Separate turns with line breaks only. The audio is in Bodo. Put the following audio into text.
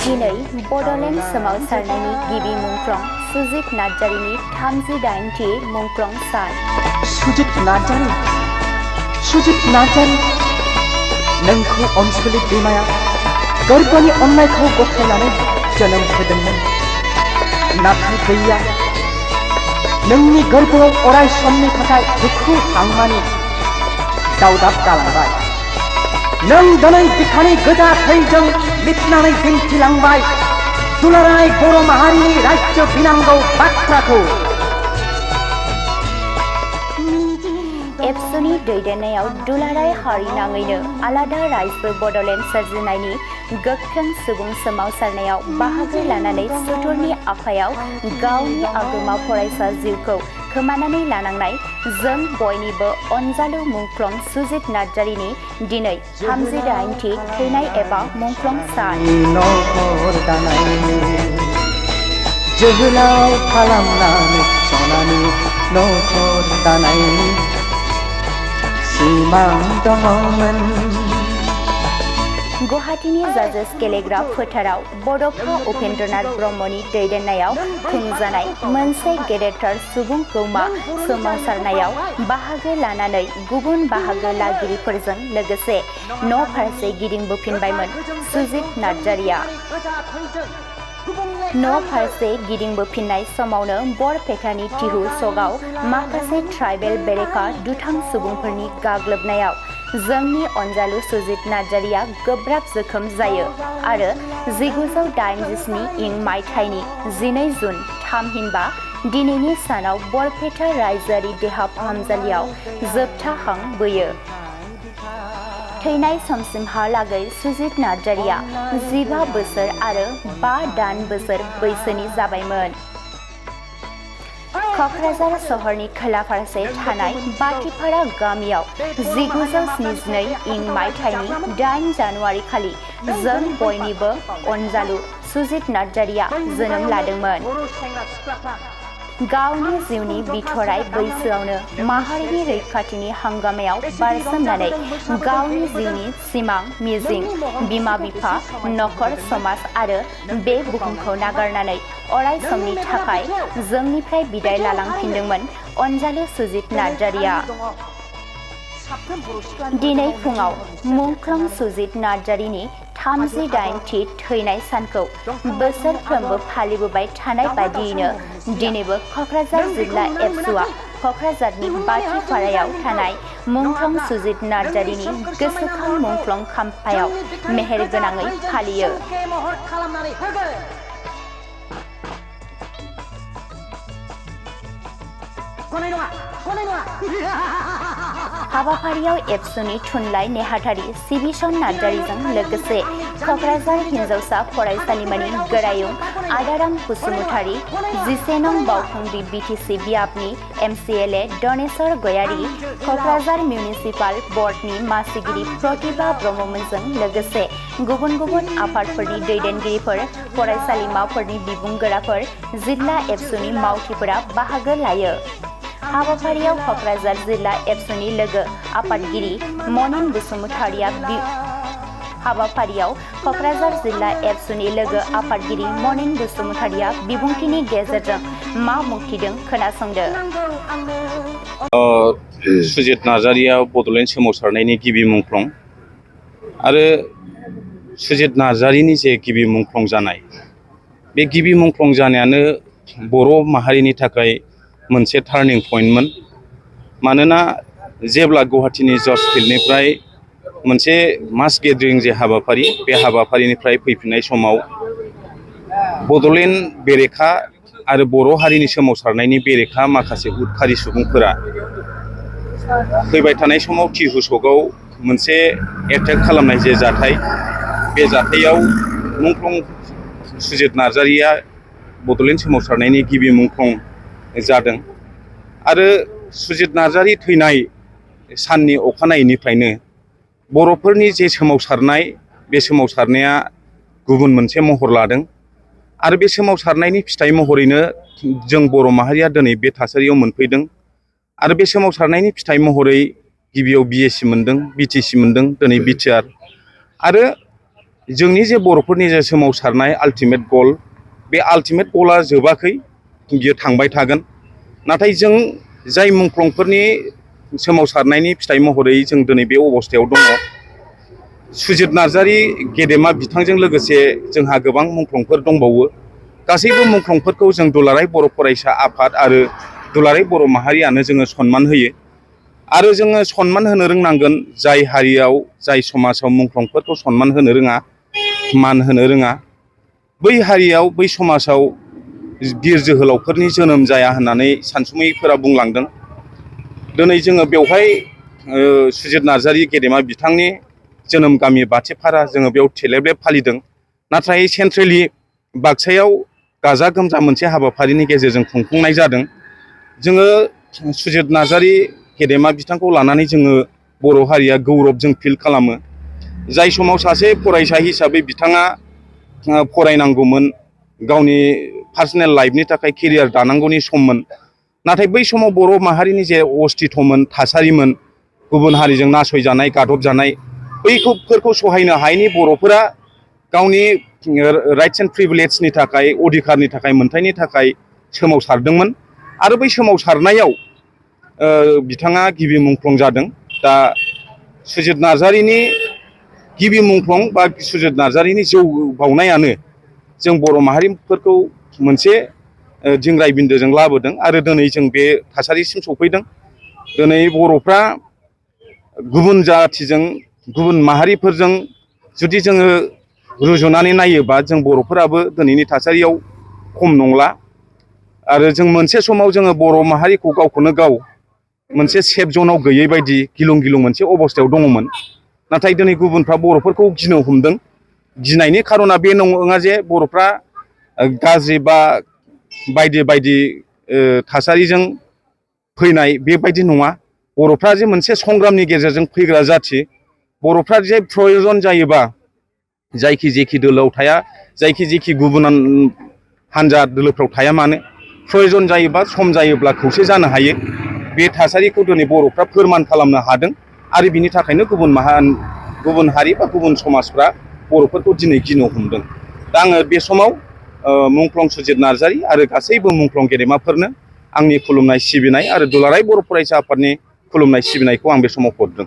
दिनै बड'लेण्ड सोमावसारनायनि गिबि मुंख्लं सुजित नार्जारिनि 38थि मुंख्लं सान।
सुजित नार्जारि नोंखौ अनसुलि बिमाया गोरबोनि अननायखौ गथायनानै जोनोम होदोंमोन, नाथाय गैया नोंनि गोरबोआव अराय समनि थाखाय दुखु हांमानि दावदाब गालांबाय। नों दिनै बिखानि गोजा थैजों लिरनानै दिन्थिलांबाय दुलाराय बर' माहारिनि रायजो बिनांगौ बाथ्राखौ।
एबसुनि दैदेननायाव दुलाराय हारिनाङैनो आलादा रायजो बड'लेण्ड सोरजिनायनि गोख्रों सुबुं सोमावसारनायाव बाहागो लानानै सुथुरनि आखायाव गावनि आगोमा फरायसा जिउखौ खोमानानै लानांनाय जों बयनिबो अनजालु मुंख्लं सुजित नार्जारिनि दिनै 38थि थैनाय एबा मुंख्लं सान।
जोहोलाव खालामनानै सनानि न'खर दानायनि सिमां दङमोन।
गुवाहाटीनि जाजेस गेलेग्रा फोथाराव बड'फा उपेन्द्रनाथ ब्रह्मनि दैदेननायाव खुंजानाय मोनसे गेदेरथार सुबुं गौमा सोमावसारनायाव बाहागो लानानै गुबुन बाहागो लागिरिफोरजों लोगोसे न' फारसे गिदिंबोफिनबायमोन सुजित नार्जारिया। न' फारसे गिदिंबोफिननाय समावनो बरपेटानि टिहु सकआव माखासे ट्राइबेल बेरेखा दुथां सुबुंफोरनि गाग्लोबनायाव जोंनि अनजालु सुजित नार्जारिया गोब्राब जोखोम जायो आरो 1987 इं मायथाइनि 12 जुन थामहिनबा दिनैनि सानाव बरपेटा रायजोआरि देहा फाहामसालियाव जोबथा हां बोयो। थैनाय समसिमहालागै सुजित नार्जारिया 15 बोसोर आरो 5 दान बोसोर बैसोनि जाबायमोन। क'क्राझार सहरनि खोला फारसे थानाय बाटिपारा गामियाव 1972 इं मायथाइनि 8 जानुवारि खालि जों बयनिबो अनजालु सुजित नार्जारिया जोनोम लादोंमोन। गावनि जिउनि बिथराय बैसोआवनो माहारिनि रैखाथिनि हांगामायाव बारसोमनानै गावनि जिउनि सिमां मिजिं बिमा बिफा नखर समाज आरो बे बुहुमखौ नागारनानै अराय समनि थाखाय जोंनिफ्राय बिदाय लालांफिनदोंमोन अनजालु सुजित नार्जारिया। दिनै फुङाव मुंख्लं सुजित नार्जारिनि 38थि थैनाय सानखौ बोसोरफ्रोमबो फालिबोबाय थानाय बादियैनो दिनैबो क'क्राझार जिल्ला एबसुआ क'क्राझारनि बाटिपारायाव थानाय मुंख्लं सुजित नार्जारिनि गोसोखां मुंख्लं खाम्फायाव मेहेरगोनाङै फालियो। हाबाफारियाव एबसुनि थुनलाइ नेहाथारि सिबिसन नार्जारिजों लोगोसे क'क्राझार हिन्जावसा फरायसालिमानि गोरायुं आदाराम बसुमतारी, 11 नं बावखुंग्रि बिटिसि बियाबनि MCLA दनेश्वर गयारी, क'क्राझार मिउनिसिपाल बर्डनि मासिगिरि प्रतिभा ब्रह्ममोनजों लोगोसे गुबुन गुबुन आफादफोरनि दैदेनगिरिफोर, फरायसालिमाफोरनि बिबुंगोराफोर, जिल्ला एबसुनि मावथिफोरा बाहागो लायो। हाबाफारियाव क'क्राझार जिल्ला एबसुनि लोगो आफादगिरि मनिन बसुमतारिया बिबुंथिनि गेजेरजों मा बुंथिदों खोनासंदो।
सुजित नार्जारिया बड'लेण्ड सोमावसारनायनि गिबि मुंख्लं आरो सुजित नार्जारिनि जे गिबि मुंख्लं जानाय, बे गिबि मुंख्लं जानायानो बर' माहारिनि थाखाय मोनसे टार्निं पइन्टमोन। मानोना जेब्ला गुवाहाटीनि जज फिल्डनिफ्राय मोनसे मास गेदारिं जे हाबाफारि, बे हाबाफारिनिफ्राय फैफिननाय समाव बड'लेण्ड बेरेखा आरो बर' हारिनि सोमावसारनायनि बेरेखा माखासे उदखारि सुबुंफोरा फैबाय थानाय समाव टिहु सकआव मोनसे एटेक खालामनाय जे जाथाय, बे जाथायाव मुंख्लं सुजित नार्जारिया बड'लेण्ड सोमावसारनायनि गिबि मुंख्लं जादों आरो सुजित नार्जारि थैनाय साननि अखानायैनिफ्रायनो बर'फोरनि जे सोमावसारनाय, बे सोमावसारनाया गुबुन मोनसे महर लादों आरो बे सोमावसारनायनि फिथाइ महरैनो जों बर' माहारिया दिनै बे थासारियाव मोनफैदों आरो बे सोमावसारनायनि फिथाइ महरै गिबियाव BSc मोनदों, BTC मोनदों, दिनै BTR आरो जोंनि जे बर'फोरनि जे सोमावसारनाय आल्टिमेट गल बे आल्टिमेट गला जोबाखै बियो थांबाय थागोन नाथाय जों जाय मुंख्लंफोरनि सोमावसारनायनि फिथाइ महरै जों दिनै बे अबस्थायाव दङ सुजित नार्जारी गेदेमा बिथांजों लोगोसे जोंहा गोबां मुंख्लंफोर दंबावो गासैबो मुंख्लंफोरखौ जों दुलाराय बर' फरायसा आफाद आरो दुलाराय बर' माहारियानो जोङो सनमान होयो आरो जोङो सनमान होनो रोंनांगोन जाय हारियाव जाय समाजाव मुंख्लंफोरखौ सनमान होनो रोङा मान होनो रोङा बै हारियाव बै समाजाव बिर जोहोलावफोरनि जोनोम जाया होननानै सानसुमैफोरा बुंलांदों दिनै जोङो बेवहाय सुजित नार्जारी गेदेमा बिथांनि जोनोम गामि बाथिपारा जोङो बेयाव थेलेबलेब फालिदों नाथाय सेन्ट्रेलि बाक्सायाव गाजा गोमजा मोनसे हाबाफारिनि गेजेरजों खुंफुंनाय जादों जोङो सुजित नार्जारी गेदेमा बिथांखौ लानानै जोङो बर' हारिया गौरब जों फिल खालामो जाय समाव सासे फरायसा हिसाबै बिथाङा फरायनांगौमोन गावनि पार्सनेल लाइफनि थाखाय केरियार दानांगौनि सममोन नाथाय बै समाव बर' माहारिनि जे अस्तित्वमोन थासारिमोन गुबुन हारिजों नासयजानाय गादबजानाय बैफोरखौ सहायनो हायैनि बर'फोरा गावनि राइट्स एन्ड प्रिभिलेजनि थाखाय अधिकारनि थाखाय मोनथायनि थाखाय सोमावसारदोंमोन आरो बै सोमावसारनायाव बिथाङा गिबि मुंख्लं जादों दा सुजित नार्जारीनि गिबि मुंख्लं बा सुजित नार्जारीनि जौ बावनायानो जों बर' माहारिफोरखौ मोनसे दिंग्राय बिन्दोजों लाबोदों आरो दिनै जों बे थासारिसिम सफैदों दिनै बर'फ्रा गुबुन जाथिजों गुबुन माहारिफोरजों जुदि जोङो रुजुनानै नायोबा जों बर'फोराबो दिनैनि थासारियाव खम नंला आरो जों मोनसे समाव जोङो बर' माहारिखौ गावखौनो गाव मोनसे सेफ जनाव गैयै बायदि गिलुं गिलुं मोनसे अबस्थायाव दङमोन नाथाय दिनै गुबुनफ्रा बर'फोरखौ गिनो हमदों गिनायनि खारना बे नङा जे बर'फ्रा गाज्रि बा बायदि बायदि थासारिजों फैनाय बेबायदि नङा बर'फ्रा जे मोनसे संग्रामनि गेजेरजों फैग्रा जाथि बर'फ्रा जे प्रयजन जायोबा जायखि जेखि दोलोआव थाया जायखि जेखि गुबुन हान्जा दोलोफ्राव थाया मानो प्रयजन जायोबा सम जायोब्ला खौसे जानो हायो बे थासारिखौ दिनै बर'फ्रा फोरमान खालामनो हादों आरो बिनि थाखायनो गुबुन हारि बा गुबुन समाजफ्रा बर'फोरखौ दिनै गिनो हमदों दा आङो बे समाव मुंख्लं सुजित नार्जारी आरो गासैबो मुंख्लं गेदेमाफोरनो आंनि खुलुमनाय सिबिनाय आरो दुलाराय बर' फरायसा आफादनि खुलुमनाय सिबिनायखौ आं बे समाव हरदों।